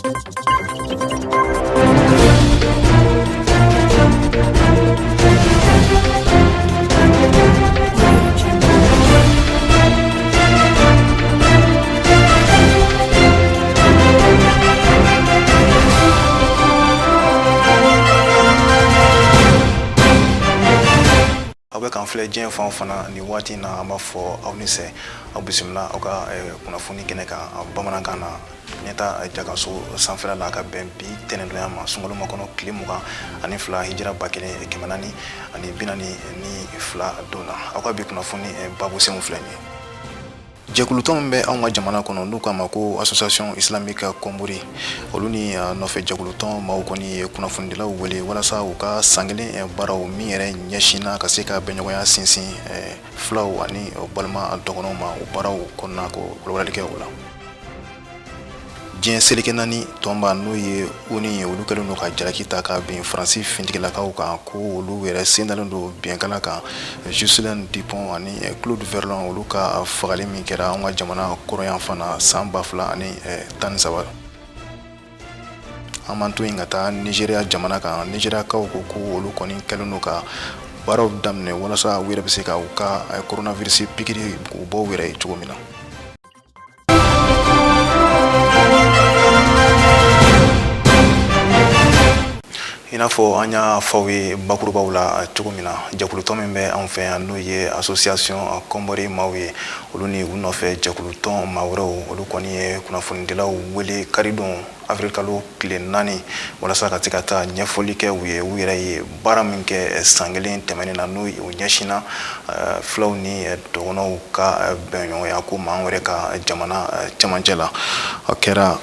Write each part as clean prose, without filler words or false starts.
Aw bɛ k'an filɛ diɲɛ fan o fan na nin waati in na, an b'a fɔ aw ni sɛ, aw bisimila aw ka kunnafoni kɛnɛ kan bamanankan na, Ɲɛta Jakaso sanfɛla la, ka bɛn bi tɛnɛndonya ma, sunkalo makɔnɔ tile 22, hijira 1442 don na. Aw ka bi kunnafoni babusenw filɛ nin ye. Jɛkulutɔn min bɛ anw ka jamana kɔnɔ, n'u k'a ma ko Association Islamique Kɔnbori, olu ni nɔfɛ jɛkulutɔn maaw kɔni ye kunnafonidilaw wele walasa u ka san kelen baaraw min yɛrɛ ɲɛsinna ka se ka bɛnɲɔgɔnya sinsin fulaw ani balima dɔgɔnɔw ma, o baaraw kɔnɔna ko walawalali kɛ o la. Diɲɛ seleke naani tɔnba, n'o ye ONU ye, olu kɛlen don ka jalaki ta ka bin Faransi finitigilakaw kan ko olu yɛrɛ sen dalen don binkala kan Ghislaine Dupont ani Claude Verlon, olu ka fagali min kɛra an ka jamana kɔrɔnyanfan na san 2013. An b'an to yen ka taa Nizeriya jamana kan. Nizeriyakaw ko ko olu kɔni kɛlen don ka baaraw daminɛ walasa u yɛrɛ bɛ se ka u ka coronavirus pikiri k'u bɔ u yɛrɛ ye cogo min na. I n'a fɔ an y'a fɔ aw ye bakurubaw la cogo min na, jɛkulutɔn min bɛ anw fɛ yan, n'o ye Association Kɔnbɔri maaw ye, olu ni u nɔfɛ jɛkulutɔn maa wɛrɛw, olu kɔni ye kunnafonidilaw wele karidon avril kalo tile 4 walasa ka se ka taa ɲɛfɔli kɛ u ye, u yɛrɛ ye baara min kɛ san kelen tɛmɛnen na, n'o u ɲɛsinna fulaw ni dɔgɔnɔw ka bɛnɲɔgɔnya ko ma an yɛrɛ ka jamana cɛmancɛ la. A kɛra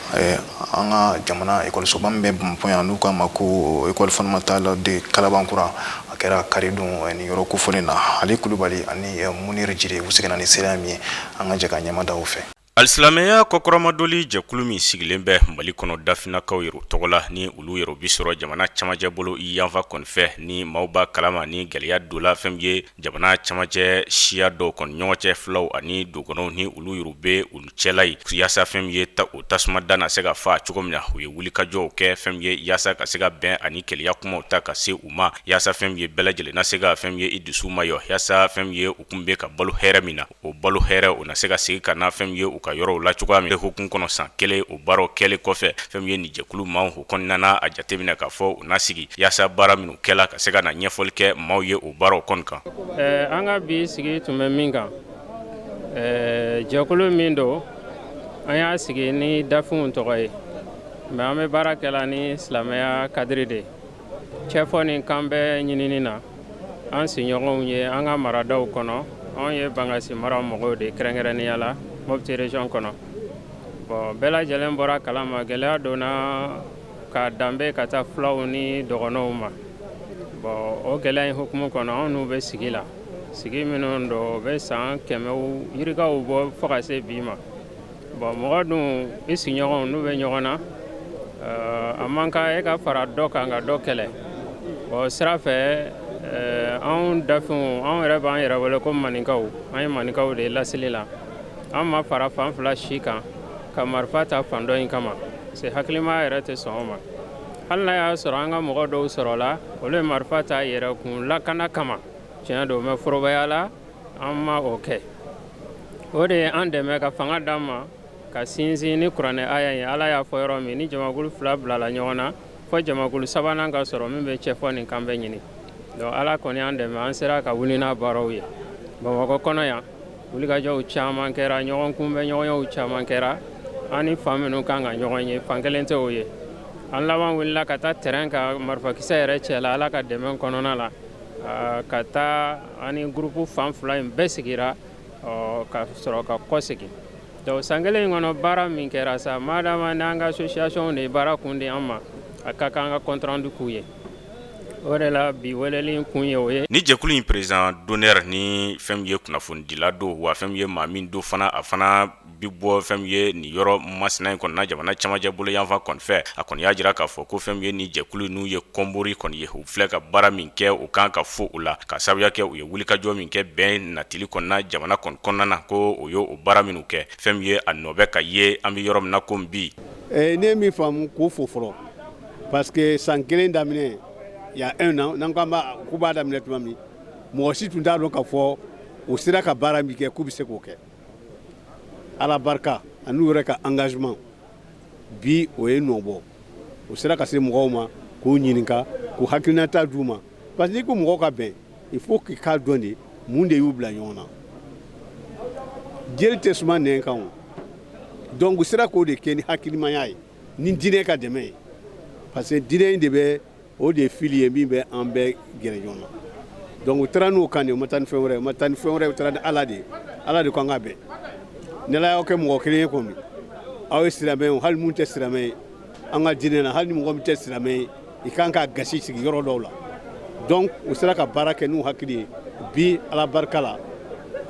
an ka jamana ekɔlisoba min bɛ Bamakɔ yan, n'u k'a ma ko École fondamentale de Kalabankura. A kɛra karidon nin yɔrɔ kofɔlen na. Ali Kulubali ani Munir Jire, u seginna ni seereya min ye, an ka jɛ ka ɲɛmada o fɛ. Alisilamɛya kɔkɔrɔmadoli jɛkulu min sigilen bɛ Mali kɔnɔ dafinnakaw yɛrɛ tɔgɔ la, ni olu yɛrɛ bi sɔrɔ jamana camancɛ bolo yanfa kɔni fɛ, ni maaw b'a kalama ni gɛlɛya donna fɛn min ye jamana camancɛ siya dɔw kɔni ɲɔgɔn cɛ, fulaw ani dɔgɔnɔw, ni olu yɛrɛ bɛ olu cɛla ye, yaasa fɛn min ye o tasuma da na se ka faa cogo min na, u ye wulikajɔw kɛ fɛn min ye yaasa ka se ka bɛn ani kelenya kumaw ta ka se u ma, yaasa fɛn min ye bɛɛ lajɛlen na se ka fɛn min ye i dusu mayɔ, yaasa fɛn min ye u kun bɛ ka balo hɛrɛ min na, o balo hɛrɛ o na se ka segin ka na fɛn min ye u ka yɔrɔw la cogoya min. Hukumu kɔnɔ, san kelen o baaraw kɛlen kɔfɛ, fɛn min ye nin jɛkulu maaw o kɔni nana a jateminɛ k'a fɔ u na sigi yaasa baara minnu kɛla ka se ka na ɲɛfɔli kɛ maaw ye o baaraw kɔni kan. An ka bi sigi tun bɛ min kan, jɛkulu min don, an y'a sigi ni dafinw tɔgɔ ye, mais an bɛ baara kɛla ni silamɛya cadre de ye, cɛfɔ ni kanbɛn ɲinini na an sigiɲɔgɔnw ye an ka maradaw kɔnɔ. Anw ye Bankasi mara mɔgɔw de, kɛrɛnkɛrɛnnenya la Mopti région kɔnɔ. Bon, bɛɛ lajɛlen bɔra kalama, gɛlɛya donna ka danbe ka taa fulaw ni dɔgɔnɔw ma. Bon, o gɛlɛya in hukumu kɔnɔ, anw n'u bɛ sigi la, sigi minnu don, o bɛ san kɛmɛw yirikaw bɔ fo ka se bi ma. Bon, mɔgɔ dun, i sigiɲɔgɔnw n'u bɛ ɲɔgɔn na, a man kan e ka fara dɔ kan ka dɔ kɛlɛ. Bon, sira fɛ, anw dafinw, anw yɛrɛ b'an yɛrɛ wele ko maninkaw, an ye maninkaw de ye lasili la. An ma fara fan fila si kan ka marifa ta fan dɔ in kama, parce que hakilimaya yɛrɛ tɛ sɔn o ma. Hali n'a y'a sɔrɔ an ka mɔgɔ dɔw sɔrɔla, olu ye marifa ta yɛrɛkun lakana kama, tiɲɛ don, mais forobaya la, an ma o kɛ. O de ye an dɛmɛ ka fanga d'an ma ka sinsin ni kuranɛ aya ye. Ala y'a fɔ yɔrɔ min ni jamakulu fila bilala ɲɔgɔn na, fo jamakulu sabanan ka sɔrɔ min bɛ cɛfɔ ni kanbɛn ɲini. Donc Ala kɔni y'an dɛmɛ, an sera ka wuli n'a baaraw ye Bamakɔ kɔnɔ yan. Wulikajɔw caman kɛra, ɲɔgɔn kunbɛn ɲɔgɔnyaw caman kɛra an ni fan minnu kan ka ɲɔgɔn ye, fan kelen tɛ o ye. An laban wulila ka taa terrain kan, marifakisɛ yɛrɛ cɛla, Ala ka dɛmɛ kɔnɔna la, ka taa ani groupe fan fila in bɛɛ sigira ka sɔrɔ ka kɔ segin. Donc san kelen in kɔnɔ, baara min kɛra sa, madama n'an ka association de ye baara kun di an ma, a ka kan an ka compte rendu k'u ye. O de la bi weleli kun ye o ye. Ni jɛkulu in président d'honneur, ni fɛn min ye kunnafonidila don, wa fɛn min ye maa min don fana, a fana bi bi bɔ fɛn min ye nin yɔrɔ masina in kɔnɔna jamana camancɛ bolo yanfan kɔni fɛ. A kɔni y'a jira k'a fɔ ko fɛn min ye nin jɛkulu n'u ye Kɔnbori kɔni ye, u filɛ ka baara min kɛ, u kan ka fo u la, ka sababuya kɛ u ye wulikajɔ min kɛ bɛn natili kɔnɔna jamana kɔni kɔnɔna na, ko o ye o baara minnu kɛ, fɛn min ye a nɔ bɛ ka ye an bɛ yɔrɔ min na ko bi. Ne ye min faamu, k'o fo fɔlɔ, parce que san kelen daminɛ, il y a un an, n'an ko k'u b'a daminɛ tuma min, mɔgɔ si tun t'a dɔn k'a fɔ u sera ka baara min kɛ, k'u bɛ se k'o kɛ. Ala barika ani n'u yɛrɛ ka engagement bi, o ye nɔ bɔ. U sera ka se mɔgɔw ma k'u ɲininka, k'u hakilinata d'u ma, parce que n'i ko mɔgɔw ka bɛn, il faut k'i k'a dɔn de mun de y'u bila ɲɔgɔn na. Jeli tɛ suma nɛn kan o. Donc u sera k'o de kɛ ni hakilimaya ye, ni diinɛ ka dɛmɛ ye, parce que diinɛ in de bɛ o de ye fili ye min bɛ an bɛɛ gɛrɛ ɲɔgɔn na. Donc u taara n'o kan de, u ma taa ni fɛn wɛrɛ ye, u ma taa ni fɛn wɛrɛ ye, u taara ni Ala de ye. Ala de ko an ka bɛn. Ni Ala y'aw kɛ mɔgɔ kelen ye kɔni, aw ye silamɛ ye, hali mun tɛ silamɛ ye, an ka diinɛ na, hali ni mɔgɔ min tɛ silamɛ ye, i kan ka gasi sigi yɔrɔ dɔw la. Donc u sera ka baara kɛ n'u hakili ye bi, Ala barika la,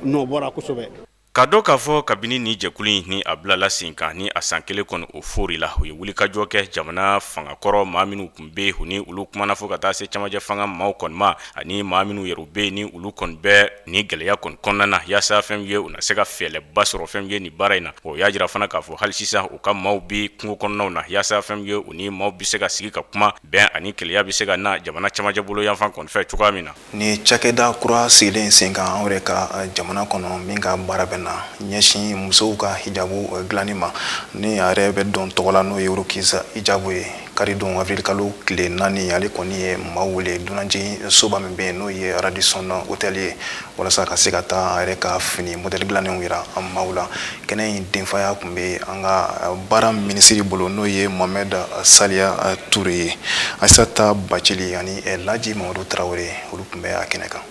nɔ bɔra kosɛbɛ. Ka dɔn k'a fɔ kabini ni jɛkulu in ni a bilala sen kan, ni a san kelen kɔni o fori la, u ye wulikajɔ kɛ jamana fangakɔrɔ maa minnu tun bɛ yen, ni olu kumana, fo ka taa se camancɛ fanga maaw kɔni ma, ani maa minnu yɛrɛ bɛ yen, ni olu kɔni bɛ ni gɛlɛya kɔni kɔnɔna na, yaasa fɛn ye u na se ka fɛɛlɛba sɔrɔ fɛn ye nin baara in na. O y'a jira fana k'a fɔ hali sisan u ka maaw bɛ kungo kɔnɔnaw na, yaasa fɛn ye u ni maaw bɛ se ka sigi ka kuma, bɛn ani kelenya bɛ se ka na jamana camancɛ bolo yanfan kɔni fɛ cogoya min na. Ni cakɛda kura sigilen sen kan anw yɛrɛ ka jamana kɔnɔ, min ka baara bɛ na ɲɛsin musow ka hijabu dilanni ma, ni a yɛrɛ bɛ dɔn tɔgɔ la n'o ye Rokisa Hijabu ye, karidon avril kalo tile 4, ale kɔni ye maaw wele dunanjigin soba min bɛ yen, n'o ye Radisson Hotel ye, walasa ka se ka taa a yɛrɛ ka fini modèle dilannenw yira maaw la. Kɛnɛ in denfaya tun bɛ an ka baara minisiri bolo, n'o ye Mohamed Saliya Toure ye. Aissata Bacili ani Laji Mamadu Tarawele, olu tun bɛ a kɛnɛ kan.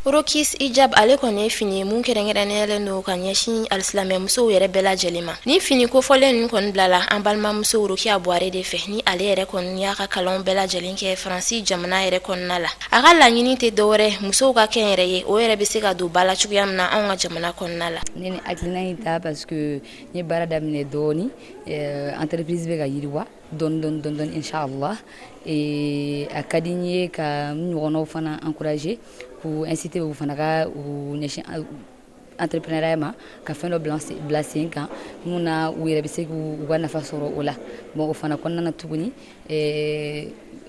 Rokis Hijab, ale kɔni ye fini ye mun kɛrɛnkɛrɛnneyalen don ka ɲɛsin alisilamɛmusow yɛrɛ bɛɛ lajɛlen ma. Ni fini kofɔlen ninnu kɔni bilala an balimamuso Rokiya Buware de fɛ, ni ale yɛrɛ kɔni y'a ka kalanw bɛɛ lajɛlen kɛ Faransi jamana yɛrɛ kɔnɔna la. A ka laɲini tɛ dɔwɛrɛ, musow ka kɛ yɛrɛ ye, o yɛrɛ bɛ se ka don ba la cogoya min na anw ka jamana kɔnɔna la. Ne ni hakilina in ta parce que n ye baara daminɛ dɔɔni, entreprise bɛ ka yiriwa dɔɔni dɔɔni dɔɔni dɔɔni, inchallah. Et a ka di n ye ka n ɲɔgɔnnaw fana encourager, k'u inciter u fana ka u ɲɛsin entrepreneuriat ma, ka fɛn dɔ bila sen kan mun na u yɛrɛ bɛ se k'u ka nafa sɔrɔ o la. Bon, o fana kɔnɔna na tuguni,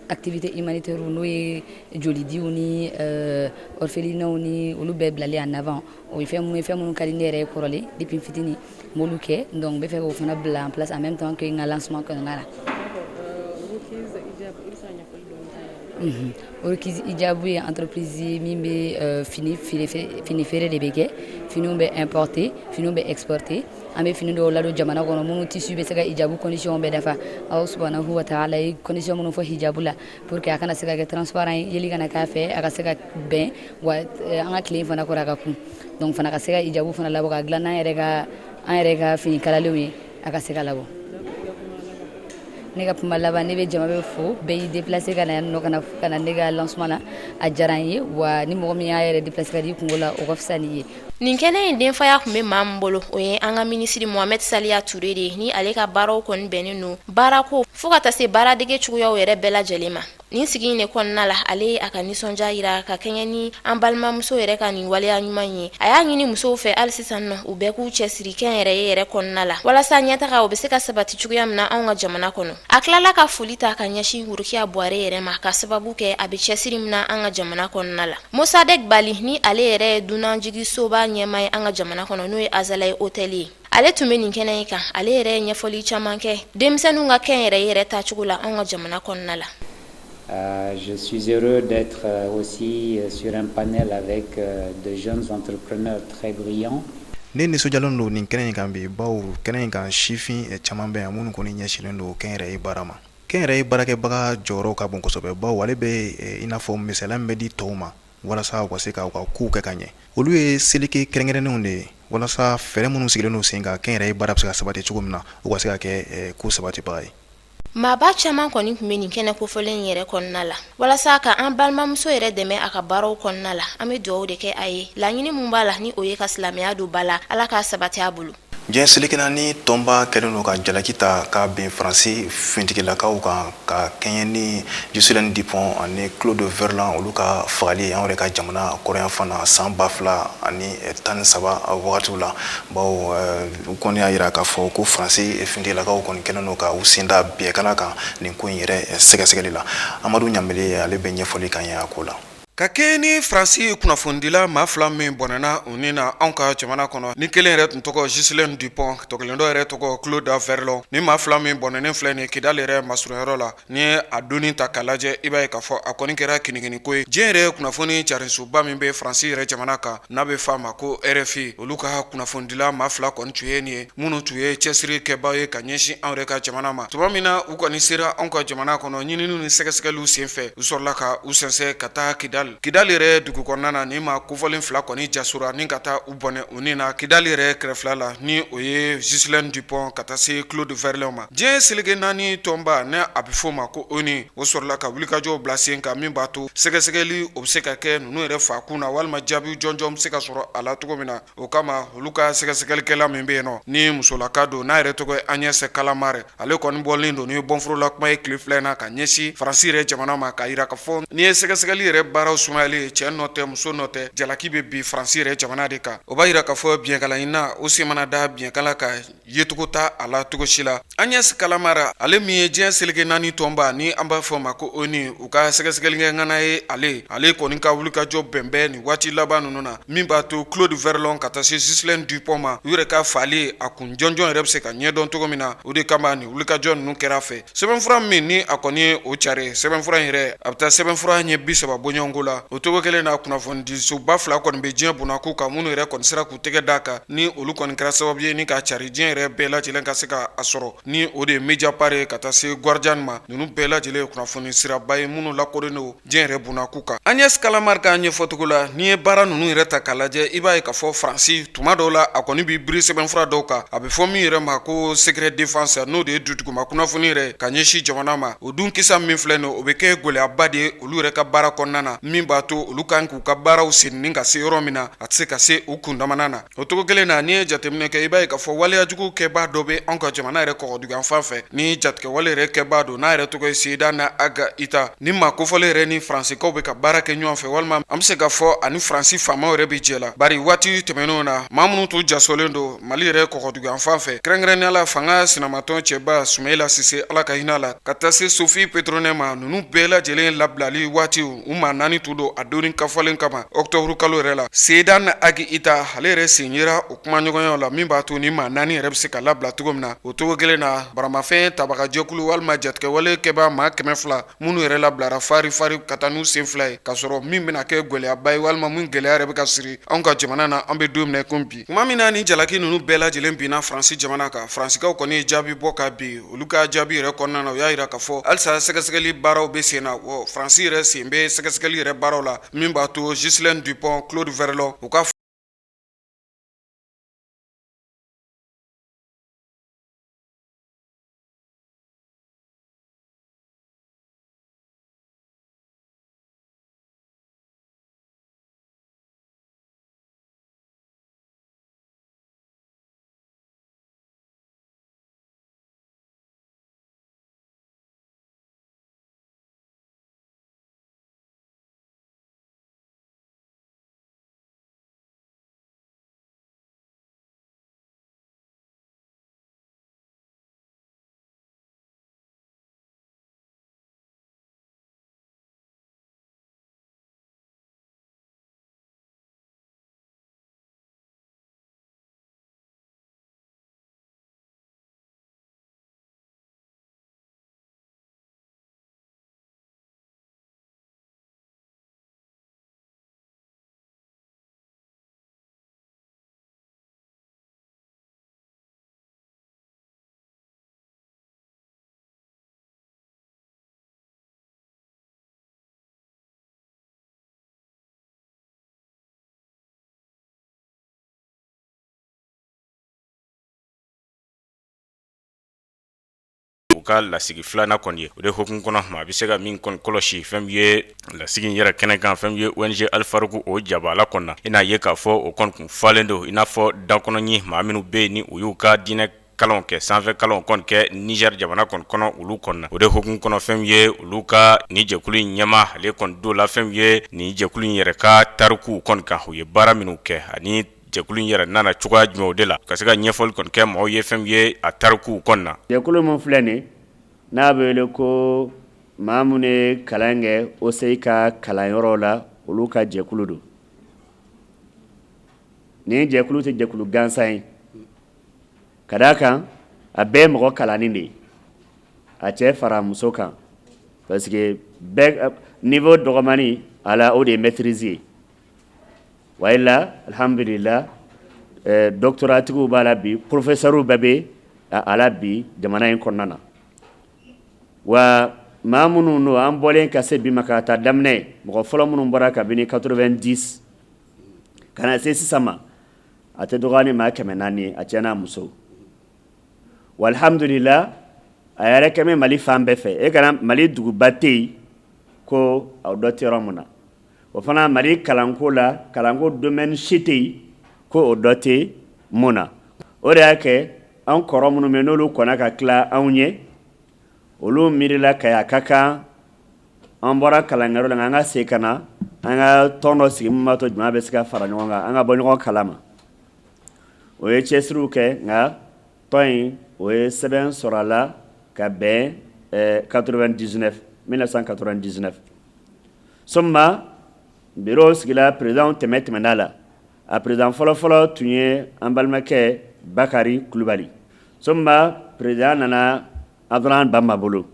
activité humanitaire, n'o ye jolidiw ni orphelinats ni olu bɛɛ bilalen en avant, o ye fɛn minnu ye, fɛn minnu ka di ne yɛrɛ ye kɔrɔlen depuis n fitinin, n b'olu kɛ. Donc n bɛ fɛ k'o fana bila en place en même temps que n ka lancement kɔnɔna la. Orkiz Hijabu ye entreprise ye min bɛ fini fini feere de bɛ kɛ. Finiw bɛ importer, finiw bɛ exporter. An bɛ fini dɔw ladon jamana kɔnɔ minnu tissu bɛ se ka hijabu condition bɛɛ dafa. Aw subhanahu wa ta'ala ye condition minnu fɔ hijabu la pour que a kana se ka kɛ transparent ye, yeli kana k'a fɛ, a ka se ka bɛn wa an ka tile fana kɔrɔ a ka kun. Donc fana ka se ka hijabu fana labɔ ka dilan n'an yɛrɛ ka an yɛrɛ ka fini kalalenw ye, a ka se ka labɔ. Ne ka kuma laban, ne bɛ jama bɛ fo, bɛɛ y'i déplacé ka na yan nɔ ka na ne ka lancement na, a diyara n ye. Wa ni mɔgɔ min y'a yɛrɛ déplacé ka di kungo la, o ka fisa n'i ye. Nin kɛnɛ in denfaya tun bɛ maa min bolo, o ye an ka minisiri Mohamed Saliya Toure de ye, ni ale ka baaraw kɔni bɛnnen don baarako fo ka taa se baaradege cogoyaw yɛrɛ bɛɛ lajɛlen ma. Nin sigi in de kɔnɔna la, ale ye a ka nisɔndiya yira ka kɛɲɛ ni an balimamuso yɛrɛ ka nin waleya ɲuman ye. A y'a ɲini musow fɛ hali sisan nɔ, u bɛɛ k'u cɛsiri kɛ yɛrɛ ye yɛrɛ kɔnɔna la, walasa ɲɛtaga o bɛ se ka sabati cogoya min na anw ka jamana kɔnɔ. A tilala ka foli ta ka ɲɛsin Rokiya Buware yɛrɛ ma, ka sababu kɛ a bɛ cɛsiri min na an ka jamana kɔnɔna la. Mosadek Bali, ni ale yɛrɛ ye dunanjiginsoba ɲɛmaa ye an ka jamana kɔnɔ, n'o ye Azalayi Hôtel ye, ale tun bɛ nin kɛnɛ in kan. Ale yɛrɛ ye ɲɛfɔli caman kɛ denmisɛnninw ka kɛ yɛrɛ yɛrɛ tacogo la anw ka jamana kɔnɔna la. Je suis heureux d'être aussi sur un panel avec de jeunes entrepreneurs très brillants. Ne nisɔndiyalen don nin kɛnɛ in kan bi, bawo kɛnɛ in kan, sifin caman bɛ yan minnu kɔni ɲɛsinnen don kɛnyɛrɛye baara ma. Kɛnyɛrɛye baarakɛbaga jɔyɔrɔ ka bon kosɛbɛ, bawo ale bɛ i n'a fɔ misaliya min bɛ di tɔw ma walasa u ka se ka u ka kow kɛ ka ɲɛ. Olu ye seleke kɛrɛnkɛrɛnnenw de ye. Walasa fɛɛrɛ minnu sigilen don sen kan, kɛnyɛrɛye baara bɛ se ka sabati cogo min na, u ka se ka kɛ ko sabatibaga ye. Maaba caman kɔni tun bɛ nin kɛnɛ kofɔlen yɛrɛ kɔnɔna la walasa ka an balimamuso yɛrɛ dɛmɛ a ka baaraw kɔnɔna la. An bɛ dugawu de kɛ a ye. Laɲini min b'a la, ni o ye ka silamɛya don ba la, Ala k'a sabati a bolo. Diɲɛ seleke naani tɔnba kɛlen don ka jalaki ta ka bin Faransi fintigilakaw kan ka kɛɲɛ ni Ghislaine Dupont ani Claude Verlon, olu ka fagali an yɛrɛ ka jamana kɔrɔyanfan na san 2013 wagatiw la, bawo u kɔni y'a jira k'a fɔ ko Faransi fintigilakaw kɔni kɛlen don ka u sen da biɲɛkala kan nin ko in yɛrɛ sɛgɛsɛgɛli la. Amadu Ɲanbele, ale bɛ ɲɛfɔli k'an ye a ko la. Ka kɛ ni Faransi kunnafonidila maa fila min bɔnɛna u ni na anw ka jamana kɔnɔ, ni kelen yɛrɛ tun tɔgɔ Ghislaine Dupont, tɔ kelen dɔ yɛrɛ tɔgɔ Claude Verlon, ni maa fila min bɔnɛnen filɛ nin Kidali yɛrɛ masurunyɔrɔ la, ni ye a donni ta k'a lajɛ, i b'a ye k'a fɔ a kɔni kɛra kinikiniko ye. Diɲɛ yɛrɛ kunnafoni carisoba min bɛ Faransi yɛrɛ jamana kan, n'a bɛ f'a ma ko RFI, olu ka kunnafonidila maa fila kɔni tun ye nin ye, minnu tun ye cɛsiri kɛbaw ye ka ɲɛsin anw yɛrɛ ka jamana ma. Tuma min na u kɔni sera anw ka jamana kɔnɔ ɲininiw ni sɛgɛsɛgɛliw senfɛ, u sɔrɔla ka u sɛnsɛn ka taa Kidali. Kidali yɛrɛ dugu kɔnɔna na, ni maa kofɔlen fila kɔni jasora ni ka taa u bɔnɛ u ni na Kidali yɛrɛ kɛrɛfɛla la, ni o ye Ghislaine Dupont ka taa se Claude Verlon ma. Diɲɛ seleke naani tɔnba, ni a bɛ f'o ma ko ONU, o sɔrɔla ka wulikajɔw bila sen kan min b'a to sɛgɛsɛgɛli o bɛ se ka kɛ ninnu yɛrɛ fa kun na, walima jaabi jɔnjɔn bɛ se ka sɔrɔ a la cogo min na. O kama, olu ka sɛgɛsɛgɛlikɛla min bɛ yen nɔ, ni musolaka don, n'a yɛrɛ tɔgɔ ye Agnès Callamard, ale kɔni bɔlen don ni bɔnforola kuma ye tile fila in na ka ɲɛsin Faransi yɛrɛ jamana ma, k'a jira k'a fɔ n'i ye sɛgɛsɛgɛli yɛrɛ baaraw sumayali ye, cɛ nɔ tɛ, muso nɔ tɛ, jalaki bɛ bin Faransi yɛrɛ jamana de kan. O b'a jira k'a fɔ biɲɛkala ɲinina, o sen mana da biɲɛkala kan, yecogo t'a a la cogo si la. Agnès Callamard, ale min ye diɲɛ seleke naani tɔnba, ni an b'a fɔ ma ko ONU, u ka sɛgɛsɛgɛlikɛ ŋana ye, ale kɔni ka wulikajɔ bɛn bɛ nin waati laban ninnu na min b'a to Claude Verlon ka taa se Ghislaine Dupont ma, u yɛrɛ ka faali a kun jɔnjɔn yɛrɛ bɛ se ka ɲɛdɔn cogo min na. O de kama nin wulikajɔ ninnu kɛra fɛ. Sɛbɛnfura min ni a kɔni ye o cari, sɛbɛnfura in yɛrɛ a bɛ taa sɛbɛnfura ɲɛ 30 bɔɲɔgɔnko la. O cogo kelen na, kunnafonidisoba fila kɔni bɛ diɲɛ bunakun kan minnu yɛrɛ kɔni sera k'u tɛgɛ d'a kan, ni olu kɔni kɛra sababu ye ni k'a cari diɲɛ yɛrɛ bɛɛ lajɛlen ka se ka a sɔrɔ, ni o de ye Mediapart ye ka taa se Guardian ma. Ninnu bɛɛ lajɛlen ye kunnafoni siraba ye minnu lakodɔnnen don diɲɛ yɛrɛ bunakun kan. Agnès Callamard ka ɲɛfɔcogo la, n'i ye baara ninnu yɛrɛ ta k'a lajɛ, i b'a ye k'a fɔ Faransi tuma dɔw la a kɔni bɛ biri sɛbɛnfura dɔw kan, a bɛ fɔ min yɛrɛ ma ko secret défense, n'o de ye duguma kunnafoni yɛrɛ ka ɲɛsin jamana ma. O dun kisa min filɛ nin, o bɛ kɛ gɛlɛyaba de ye olu yɛrɛ ka baara kɔnɔna na, min b'a to olu kan k'u ka baaraw senni ka se yɔrɔ min na, a tɛ se ka se u kundamana na. O cogo kelen na, n'i ye jateminɛ kɛ, i b'a ye k'a fɔ waleyajugu kɛbaa dɔ bɛ anw ka jamana yɛrɛ kɔgɔduguyanfan fɛ, ni jatigɛwale yɛrɛ kɛbaa don, n'a yɛrɛ tɔgɔ ye Seydina Ag Ita. Ni maa kofɔlen yɛrɛ ni Faransikaw bɛ ka baara kɛ ɲɔgɔn fɛ, walima an bɛ se k'a fɔ ani Faransi faamaw yɛrɛ bɛ jɛ la, bari waati tɛmɛnenw na, maa minnu tun jasolen don Mali yɛrɛ kɔgɔduguyanfan fɛ, kɛrɛnkɛrɛnnenya la fanga sinamatɔn cɛba Sumayila Sise, Ala ka hinɛ la, ka taa se Sophie Pétronin ma, ninnu bɛɛ lajɛlen labilali waati, u maa naani tun don a donni kafɔlen kama octobre kalo yɛrɛ la. Seydina Ag Ita, ale yɛrɛ sen yera o kumaɲɔgɔnyaw la min b'a to ni maa naani yɛrɛ bɛ se ka labila cogo min na. O cogo kelen na, baramafɛn tabagajɛkulu walima jatigɛwale kɛbaa maa 200 minnu yɛrɛ labilara fari fari ka taa n'u sen fila ye, k'a sɔrɔ min bɛna kɛ gɛlɛyaba ye, walima min gɛlɛya yɛrɛ bɛ ka siri anw ka jamana na, an bɛ don min na ko bi. Tuma min na ni jalaki ninnu bɛɛ lajɛlen binna Faransi jamana kan, Faransikaw kɔni ye jaabi bɔ ka bin. Olu ka jaabi yɛrɛ kɔnɔna na, u y'a jira k'a fɔ halisa sɛgɛsɛgɛli baaraw bɛ sen na, wa Faransi yɛrɛ sen bɛ sɛgɛsɛgɛli yɛrɛ baaraw la min b'a to Ghislaine Dupont, Claude Verlon, u ka u ka lasigi filanan kɔni ye. O de hukumu kɔnɔ, maa bɛ se ka min kɔni kɔlɔsi fɛn min ye lasigi in yɛrɛ kɛnɛ kan, fɛn min ye ONG Alifaruku o jabala kɔnɔna na, i n'a ye k'a fɔ o kɔni kun falen don i n'a fɔ dakɔnɔɲin. Maa minnu bɛ yen ni u y'u ka diinɛ kalanw kɛ, sanfɛ kalanw kɔni kɛ Niger jamana kɔni kɔnɔ, olu kɔnɔna. O de hukumu kɔnɔ, fɛn min ye olu ka nin jɛkulu in ɲɛmaa, ale kɔni don la fɛn min ye nin jɛkulu in yɛrɛ ka tarikuw kɔni kan, u ye baara minnu kɛ ani jɛkulu in yɛrɛ nana cogoya jumɛn o de la, ka se ka ɲɛfɔli kɔni kɛ maaw ye fɛn min ye a tarikuw kɔnɔna na. Jɛkulu min filɛ nin n'a bɛ wele ko maa minnu ye kalan kɛ OCI ka kalanyɔrɔ la, olu ka jɛkulu don. Nin jɛkulu tɛ jɛkulu gansan ye, ka d'a kan a bɛɛ ye mɔgɔ kalannen de ye, a cɛ fara muso kan, parce que bɛɛ niveau dɔgɔmani a la, o de ye maîtrise ye. Wala alhamdulila, doctorat tigiw b'a la bi, professeur bɛɛ bɛ a la bi jamana in kɔnɔna na. Wa maa minnu don, an bɔlen ka se bi ma, ka taa daminɛ mɔgɔ fɔlɔ minnu bɔra kabini 90 ka na se sisan ma, a tɛ dɔgɔya ni maa 400 ye, a cɛ n'a muso. Wa alhamdulila, a yɛrɛ kɛmɛ Mali fan bɛɛ fɛ. E kana Mali duguba tɛ yen ko aw dɔ tɛ yɔrɔ min na. O fana Mali kalanko la, kalanko domaine si tɛ yen ko o dɔ tɛ mun na. O de y'a kɛ an kɔrɔ minnu bɛ, n'olu kɔnna ka tila anw ye, olu miirila ka a ka kan an bɔra kalankɛyɔrɔ la, an ka se ka na an ka tɔn dɔ sigi min b'a to jama bɛ se ka fara ɲɔgɔn kan, an ka bɔ ɲɔgɔn kalama. O ye cɛsiriw kɛ, nka tɔn in, o ye sɛbɛn sɔrɔ a la ka bɛn 99, 1999. Soma bureau sigila, président tɛmɛ tɛmɛna la. A président fɔlɔfɔlɔ tun ye an balimakɛ Bakari Kulubali. Soma président nana Abdramane Bamba bolo.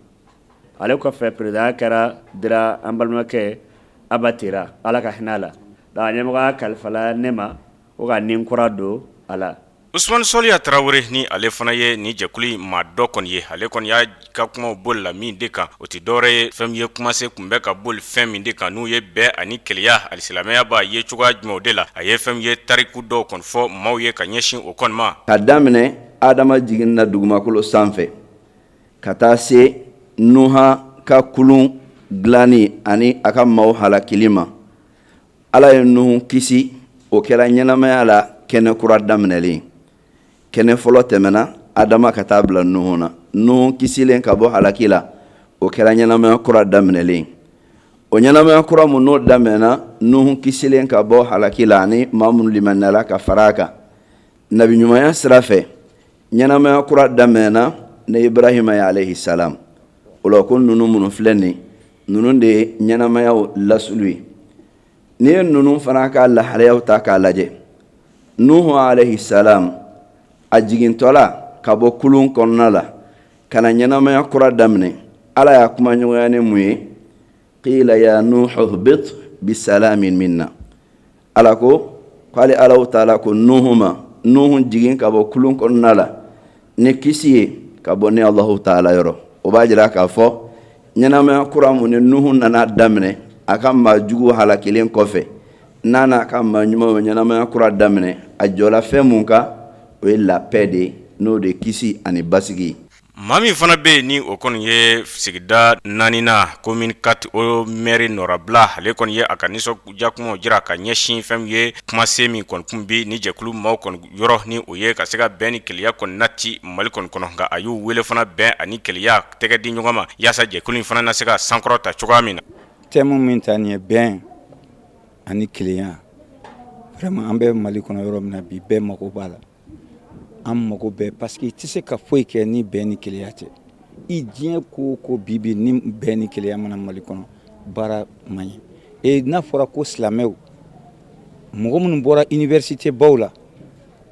Ale kɔfɛ, président kɛra dira an balimakɛ Aba Tera, Ala ka hinɛ a la. Donc a ɲɛmɔgɔya kalifala ne ma ko ka nin kura don a la. Usumani Sɔliya Tarawele, ni ale fana ye nin jɛkulu in maa dɔ kɔni ye, ale kɔni y'a ka kumaw boli la min de kan, o tɛ dɔwɛrɛ ye fɛn min ye kumase tun bɛ ka boli fɛn min de kan, n'u ye bɛn ani kelenya, alisilamɛya b'a ye cogoya jumɛn de la. A ye fɛn min ye tariku dɔw kɔni fɔ maaw ye ka ɲɛsin o kɔni ma. Ka daminɛ Adama jiginna dugumakolo sanfɛ ka taa se Nuha ka kulun dilanni ani a ka maaw halakili ma, Ala ye Nuhu kisi. O kɛra ɲɛnamaya la kɛnɛ kura daminɛlen. Kɛnɛ fɔlɔ tɛmɛna Adama ka taa bila Nuhu na. Nuhu kisilen ka bɔ halaki la, o kɛra ɲɛnamaya kura daminɛlen. O ɲɛnamaya kura mun n'o daminɛna Nuhu kisilen ka bɔ halaki la ani maa minnu limaniyala ka fara a kan nabi ɲumanya sira fɛ, ɲɛnamaya kura daminɛna ni Ibrahima ye alayhi salam. O la, ko ninnu minnu filɛ nin, ninnu de ye ɲɛnamayaw lasulu ye. N'i ye ninnu fana ka lahalayaw ta k'a lajɛ, Nuhu alayhi salam, a jigintɔla ka bɔ kulun kɔnɔna la ka na ɲɛnamaya kura daminɛ, Ala y'a kumaɲɔgɔnya ni mun ye? Qila ya nuhu ihbit bisalamin minna. Ala ko k'ale Alahu taala ko Nuhu ma: Nuhu, jigin ka bɔ kulun kɔnɔna la ni kisi ye ka bɔ ne Alahu taala yɔrɔ. O b'a jira k'a fɔ ɲɛnamaya kura mun ni Nuhu nana daminɛ a ka maa jugu halakilen kɔfɛ, n'a n'a ka maa ɲumanw ɲɛnamaya kura daminɛ, a jɔla fɛn mun kan, o ye la paix de ye, n'o de kisi ani basigi ye. Maa min fana bɛ yen ni o kɔni ye sigida naaninan commune 4 o mɛri nɔrabila, ale kɔni ye a ka nisɔndiya kumaw jira ka ɲɛsin fɛn min ye kumase min kɔni kun bi ni jɛkulu maaw kɔni yɔrɔ, ni o ye ka se ka bɛn ni kelenya kɔni nati Mali kɔni kɔnɔ. Nka a y'u wele fana bɛn ani kelenya tɛgɛ di ɲɔgɔn ma yaasa jɛkulu in fana na se ka sankɔrɔta cogoya min na. Thème min ta nin ye, bɛn ani kelenya, vraiment an bɛ Mali kɔnɔ yɔrɔ min na bi, bɛɛ mago b'a la. An mago bɛɛ, parce que i tɛ se ka foyi kɛ ni bɛn ni kelenya tɛ. I diɲɛ ko o ko bi bi, ni bɛn ni kelenya mana Mali kɔnɔ, baara man ɲɛ. E n'a fɔra ko silamɛw, mɔgɔ minnu bɔra université baw la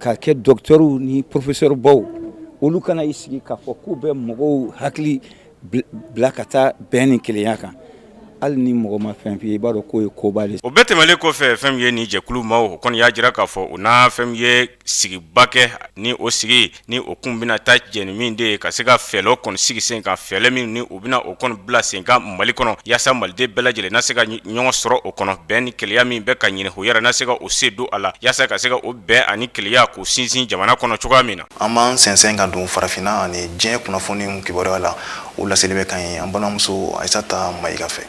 ka kɛ docteurw ni professeur baw, olu kana i sigi k'a fɔ k'u bɛ mɔgɔw hakili bila ka taa bɛn ni kelenya kan. Hali ni mɔgɔ ma fɛn f'i ye, i b'a dɔn k'o ye koba de. O bɛɛ tɛmɛnlen kɔfɛ, fɛn min ye nin jɛkulu maaw, o kɔni y'a jira k'a fɔ u na fɛn min ye sigiba kɛ, ni o sigi ni o kun bɛna taa jɛni min de ye ka se ka fɛɛrɛ kɔni sigi sen kan, fɛɛrɛ min ni u bɛna o kɔni bila sen kan Mali kɔnɔ, yaasa maliden bɛɛ lajɛlen na se ka ɲɔgɔn sɔrɔ o kɔnɔ. Bɛn ni kelenya min bɛ ka ɲini, o yɛrɛ na se ka o se don a la, yaasa ka se ka o bɛn ani kelenya k'o sinsin jamana kɔnɔ cogoya min na. An b'an sɛnsɛn ka don farafinna ani diɲɛ kunnafoni kibaruya la. O laseli bɛ kan ye an balimamuso Ayisata Mayiga fɛ.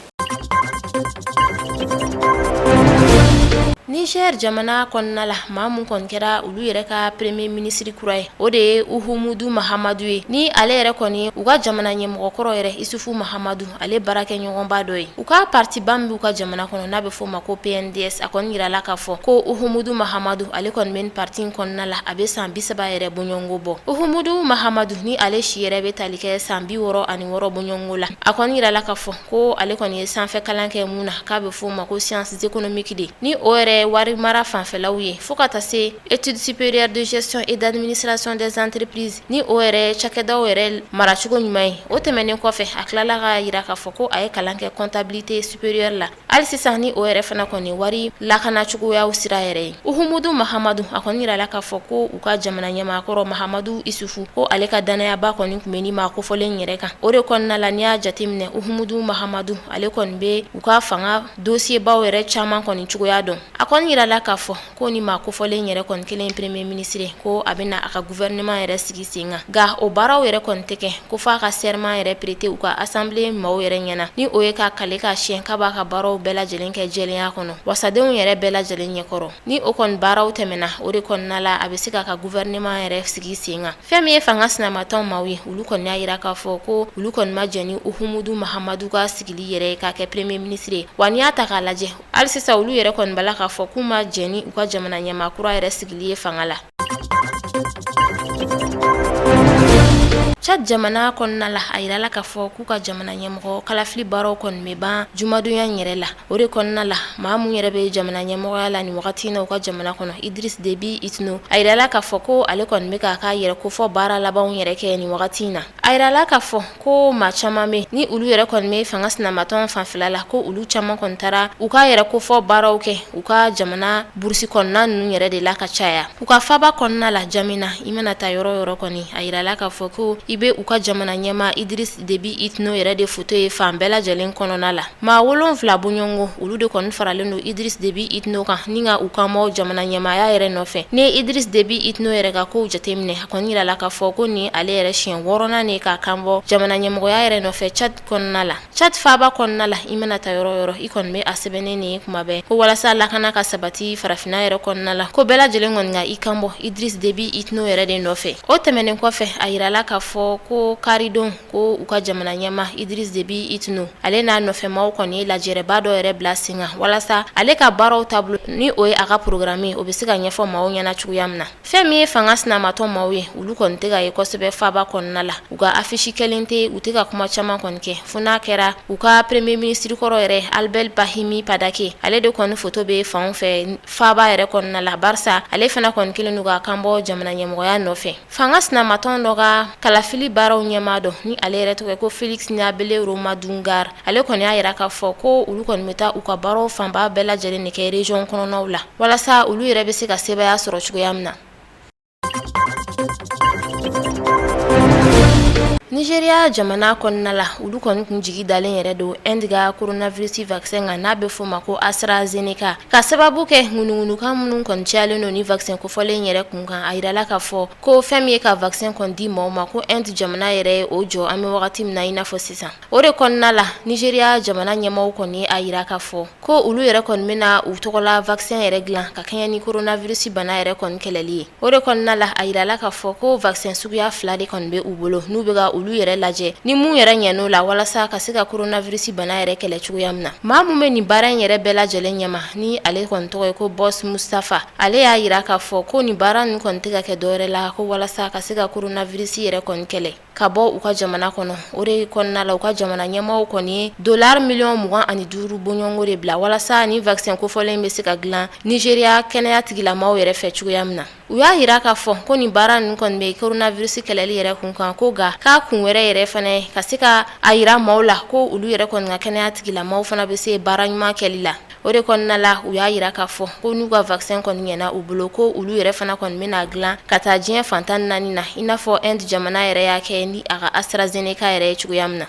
Niger jamana kɔnɔna la, maa mun kɔni kɛra olu yɛrɛ ka premier ministre kura ye, o de ye Uhumudu Mahamadu ye. Ni ale yɛrɛ kɔni u ka jamana ɲɛmɔgɔ kɔrɔ yɛrɛ Isufu Mahamadu, ale baarakɛɲɔgɔnba dɔ ye. U ka partiba min b'u ka jamana kɔnɔ n'a bɛ f'o ma ko PNDS, a kɔni yirala k'a fɔ ko Uhumudu Mahamadu ale kɔni bɛ nin parti in kɔnɔna la, a bɛ san 30 yɛrɛ bɔɲɔgɔnko bɔ. Uhumudu Mahamadu ni ale si yɛrɛ bɛ tali kɛ san 66 bɔɲɔgɔnko la, a kɔni yirala k'a fɔ ko ale kɔni ye sanfɛ kalan kɛ mun na k'a bɛ f'o ma ko sciences économiques de, ni o yɛrɛ wari mara fanfɛlaw ye, fo ka taa se études supérieures de gestion et d'administration des entreprises, ni o yɛrɛ cakɛdaw yɛrɛ maracogo ɲuman ye. O tɛmɛnen kɔfɛ, a tilala k'a yira k'a fɔ ko a ye kalan kɛ comptabilité supérieure la hali sisan, ni o yɛrɛ fana kɔni wari lakana cogoyaw sira yɛrɛ ye. Uhumudu Mahamadu a kɔni yirala k'a fɔ ko u ka jamana ɲɛmaakɔrɔ Mahamadu Isufu, ko ale ka dannayaba kɔni tun bɛ ni maa kofɔlen yɛrɛ kan. O de kɔnɔna la, n'i y'a jateminɛ, Uhumudu Mahamadu ale kɔni bɛ u ka fanga dosiebaw yɛrɛ caman kɔni cogoya dɔn. A kɔni yirala k'a fɔ ko ni maa kofɔlen yɛrɛ kɔni kɛlen premier ministre, ko a bɛna a ka gouvernement yɛrɛ sigi sen kan, nka o baaraw yɛrɛ kɔni tɛ kɛ ko f'a ka serment yɛrɛ prêter u ka assemblée maaw yɛrɛ ɲɛna, ni o ye ka kale k'a siɲɛ k'a b'a ka baaraw bɛɛ lajɛlen kɛ jɛlenya kɔnɔ wasadenw yɛrɛ bɛɛ lajɛlen ɲɛkɔrɔ. Ni o kɔni baaraw tɛmɛna, o de kɔnɔna la a bɛ se k'a ka gouvernement yɛrɛ sigi sen kan. Fɛn min ye fanga sinamatɔn maaw ye, olu kɔni y'a yira k'a fɔ ko olu kɔni ma jɛn ni Uhumudu Mahamadu ka sigili yɛrɛ ye k'a kɛ premier ministre ye. Wa n'i y'a ta k'a lajɛ, hali sisan olu yɛrɛ kɔni b'a la k'a fɔ k'u ma jɛn ni u ka jamana ɲɛmaa kura yɛrɛ sigili ye fanga la. Tchad jamana kɔnɔna la, a yirala k'a fɔ k'u ka jamana ɲɛmɔgɔ kalafili baaraw kɔni bɛ ban jumadonya in yɛrɛ la. O de kɔnɔna la, maa mun yɛrɛ bɛ jamana ɲɛmɔgɔya la nin wagati in na u ka jamana kɔnɔ, Idriss Déby Itno, a yirala k'a fɔ ko ale kɔni bɛ k'a ka yɛrɛ kofɔ baara labanw yɛrɛ kɛ nin wagati in na. A yirala k'a fɔ ko maa caman bɛ ni olu yɛrɛ kɔni bɛ fanga sinamatɔn fanfɛla la, ko olu caman kɔni taara u ka yɛrɛ kofɔ baaraw kɛ u ka jamana burusi kɔnɔna ninnu yɛrɛ de la ka caya. U ka faba kɔnɔna la Jamena, i mana taa yɔrɔ yɔrɔ kɔni, a yirala k'a fɔ ko i bɛ u ka jamana ɲɛmaa Idriss Déby Itno yɛrɛ de foto ye fan bɛɛ lajɛlen kɔnɔna la. Maa 7 bɔɲɔgɔnko, olu de kɔni faralen don Idriss Déby Itno kan ni ka u kanbɔ jamana ɲɛmaaya yɛrɛ nɔfɛ. Ni ye Idriss Déby Itno yɛrɛ ka kow jateminɛ, a kɔni yirala k'a fɔ ko nin ale yɛrɛ siɲɛ 6nan de k'a kanbɔ jamana ɲɛmɔgɔya yɛrɛ nɔfɛ Tchad kɔnɔna la. Tchad faaba kɔnɔna la, i mana taa yɔrɔ yɔrɔ, i kɔni bɛ a sɛbɛnnen de ye kuma bɛɛ ko walasa lakana ka sabati farafinna yɛrɛ kɔnɔna la, ko bɛɛ lajɛlen kɔni ka i kanbɔ Idriss Déby Itno yɛrɛ de nɔfɛ. O tɛmɛnen kɔfɛ, a yirala k'a fɔ ko karidon ko u ka jamana ɲɛmaa Idriss Déby Itno, ale n'a nɔfɛmaw kɔni ye lajɛrɛba dɔ yɛrɛ bila sen kan walasa ale ka baaraw taabolo, ni o ye a ka programme ye, o bɛ se ka ɲɛfɔ maaw ɲɛna cogoya min na. Fɛn min ye fanga sinamatɔn maaw ye, olu kɔni tɛ ka ye kosɛbɛ faaba kɔnɔna la. U ka affiche kɛlen tɛ, u tɛ ka kuma caman kɔni kɛ, fo n'a kɛra u ka premier ministre kɔrɔ yɛrɛ Albert Pahimi Padake, ale de kɔni foto bɛ fanw fɛ faaba yɛrɛ kɔnɔna la, barisa ale fana kɔni kɛlen don ka kanbɔ jamana ɲɛmɔgɔya nɔfɛ. Fanga sinamatɔn dɔ ka kalafili baaraw ɲɛmaa dɔ, ni ale yɛrɛ tɔgɔ ye ko Felix Niabele Romadungar, ale kɔni y'a yira k'a fɔ ko olu kɔni bɛ taa u ka baaraw fanba bɛɛ lajɛlen de kɛ région kɔnɔnaw la walasa olu yɛrɛ bɛ se ka sebaaya sɔrɔ cogoya min na. Nigeria jamana kɔnɔna la, olu kɔni kun jigi dalen yɛrɛ don Inde ka coronavirus vaccin kan n'a bɛ f'o ma ko AstraZeneca, ka sababu kɛ ŋunuŋunukan minnu kɔni cayalen don ni vaccin kofɔlen yɛrɛ kun kan. A yirala k'a fɔ ko fɛn min ye ka vaccin kɔni di maaw ma, ko Inde jamana yɛrɛ ye o jɔ an bɛ wagati min na i n'a fɔ sisan. O de kɔnɔna la, Nigeria jamana ɲɛmaaw kɔni a yira k'a fɔ ko olu yɛrɛ kɔni bɛna u tɔgɔla vaccin yɛrɛ dilan ka kɛɲɛ ni coronavirus bana yɛrɛ kɔni kɛlɛli ye. O de kɔnɔna la, a yirala k'a fɔ ko vaccin suguya 2 de kɔni bɛ u bolo, n'u bɛ ka olu yɛrɛ lajɛ ni mun yɛrɛ ɲɛn'o la walasa ka se ka coronavirus bana yɛrɛ kɛlɛ cogoya min na. Maa mun bɛ nin baara in yɛrɛ bɛɛ lajɛlen ɲɛma, ni ale kɔni tɔgɔ ye ko Boss Mustapha, ale y'a yira k'a fɔ ko nin baara ninnu kɔni tɛ ka kɛ dɔwɛrɛ la ko walasa ka se ka coronavirus yɛrɛ kɔni kɛlɛ. ka bɔ u ka jamana kɔnɔ. O de kɔnɔna la, u ka jamana ɲɛmaaw kɔni ye dolari miliyɔn 25 bɔɲɔgɔnko de bila walasa ni vaccin kofɔlen bɛ se ka dilan Nizeriya kɛnɛya tigilamaw yɛrɛ fɛ cogoya min na. U y'a jira k'a fɔ ko nin baara ninnu kɔni bɛ coronavirus kɛlɛli yɛrɛ kun kan, ko nka k'a kun wɛrɛ yɛrɛ fana ye ka se ka a jira maaw la ko olu yɛrɛ kɔni ka kɛnɛya tigilamaw fana bɛ se baara ɲuman kɛli la. O de kɔnɔna la, u y'a jira k'a fɔ ko n'u ka vaccin kɔni ɲɛna u bolo, ko olu yɛrɛ fana kɔni bɛna dilan ka taa diɲɛ fan 14 na, i n'a fɔ Inde jamana yɛrɛ y'a kɛ ni a ka AstraZeneca yɛrɛ ye cogoya min na.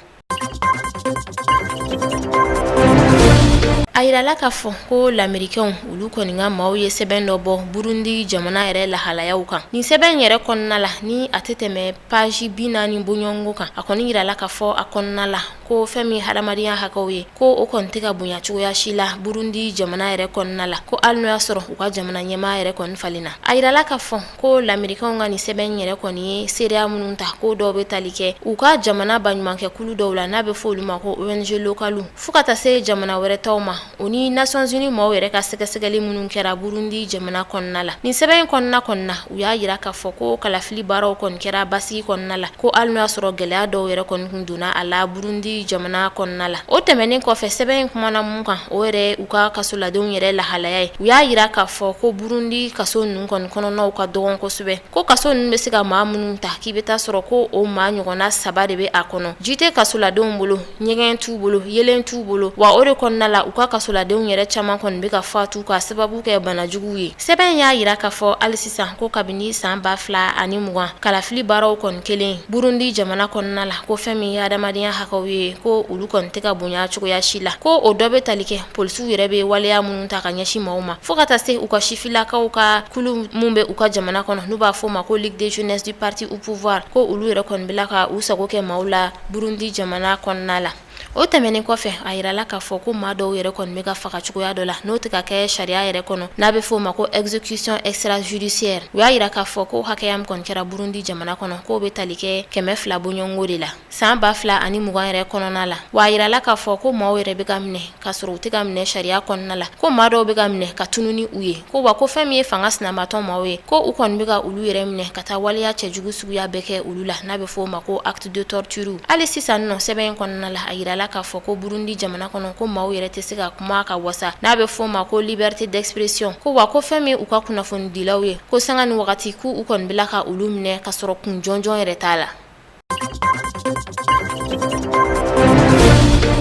A yirala k'a fɔ ko lamerikɛnw olu kɔni ka maaw ye sɛbɛn dɔ bɔ Burundi jamana yɛrɛ lahalayaw kan. Nin sɛbɛn yɛrɛ kɔnɔna la, ni a tɛ tɛmɛ page 40 bɔɲɔgɔnko kan, a kɔni yirala k'a fɔ a kɔnɔna la ko fɛn min hadamadenya hakɛw ye, ko o kɔni tɛ ka bonya cogoya si la Burundi jamana yɛrɛ kɔnɔna la, ko hali n'o y'a sɔrɔ u ka jamana ɲɛmaa yɛrɛ kɔni falenna. A yirala k'a fɔ ko lamerikɛnw ka nin sɛbɛn yɛrɛ kɔni ye seereya minnu ta, ko dɔw bɛ tali kɛ u ka jamana baɲumankɛkulu dɔw la n'a bɛ fɔ olu ma ko ONG locales, fo ka taa se jamana wɛrɛ taw ma, o ni Nations Unies maaw yɛrɛ ka sɛgɛsɛgɛli minnu kɛra Burundi jamana kɔnɔna la. Nin sɛbɛn in kɔnɔna kɔni na, u y'a jira k'a fɔ ko kalafili baaraw kɔni kɛra basigi kɔnɔna la, ko hali n'o y'a sɔrɔ gɛlɛya dɔw yɛrɛ kɔni tun donna a la Burundi jamana kɔnɔna la. O tɛmɛnen kɔfɛ, sɛbɛn in kumana mun kan, o yɛrɛ u ka kasoladenw yɛrɛ lahalaya ye. U y'a jira k'a fɔ ko Burundi kaso ninnu kɔni kɔnɔnaw ka dɔgɔn kosɛbɛ, ko kaso ninnu bɛ se ka maa minnu ta, k'i bɛ taa sɔrɔ ko o maa ɲɔgɔnna saba de bɛ a kɔnɔ. Ji tɛ kasoladenw bolo, ɲɛgɛn t'u bolo, yeelen t'u bolo, wa o de kɔnɔna la, u ka kasoladenw yɛrɛ caman kɔni bɛ ka fatu k'a sababu kɛ bana juguw ye. Sɛbɛn y'a jira k'a fɔ hali sisan ko kabini san 2020 kalafili baaraw kɔni kɛlen Burundi jamana kɔnɔna la, ko fɛn min ye hadamadenya hakɛw ye, ko olu kɔni tɛ ka bonya cogoya si la, ko o dɔ bɛ tali kɛ polisiw yɛrɛ bɛ waleya minnu ta ka ɲɛsin maaw ma, fo ka taa se u ka sifilakaw ka kulu min bɛ u ka jamana kɔnɔ n'u b'a fɔ o ma ko Ligue de jeunesse du parti au pouvoir, ko olu yɛrɛ kɔni bɛ ka u sago kɛ maaw la Burundi jamana kɔnɔna la. O tɛmɛnen kɔfɛ, a yirala k'a fɔ ko maa dɔw yɛrɛ kɔni bɛ ka faga cogoya dɔ la n'o tɛ ka kɛ sariya yɛrɛ kɔnɔ n'a bɛ fɔ o ma ko exécution extrajudiciaire. U y'a jira k'a fɔ ko hakɛya min kɔni kɛra Burundi jamana kɔnɔ, k'o bɛ tali kɛ 200 bɔɲɔgɔnko de la san 2020 yɛrɛ kɔnɔna la. Wa a yirala k'a fɔ ko maaw yɛrɛ bɛ ka minɛ ka sɔrɔ u tɛ ka minɛ sariya kɔnɔna la, ko maa dɔw bɛ ka minɛ ka tunun ni u ye, ko wa ko fɛn min ye fanga sinamatɔn maaw ye, ko u kɔni bɛ ka olu yɛrɛ minɛ ka taa waleya cɛjugu suguya bɛɛ kɛ olu la n'a bɛ fɔ o ma ko acte de torture. Hali sisan nɔ, sɛbɛn in kɔnɔna la, a yirala k'a fɔ ko Burundi jamana kɔnɔ, ko maaw yɛrɛ tɛ se ka kuma ka wasa n'a bɛ fɔ o ma ko liberté d'expression, ko wa ko fɛn min u ka kunnafonidilaw ye, ko sanga ni wagati k'u u kɔni bɛ ka olu minɛ ka sɔrɔ kun jɔnjɔn yɛrɛ t'a la.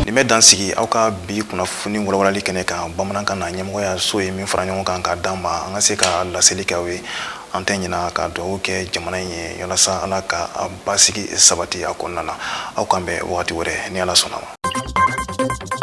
Nin bɛ dan sigi aw ka bi kunnafoni walawalali kɛnɛ kan bamanankan na. Ɲɛmɔgɔyaso ye min fara ɲɔgɔn kan k'a d'an ma an ka se ka laseli kɛ aw ye. An tɛ ɲina ka dugawu kɛ jamana in ye walasa Ala ka basigi sabati a kɔnɔna na. Aw k'an bɛn wagati wɛrɛ ni Ala sɔnna ma.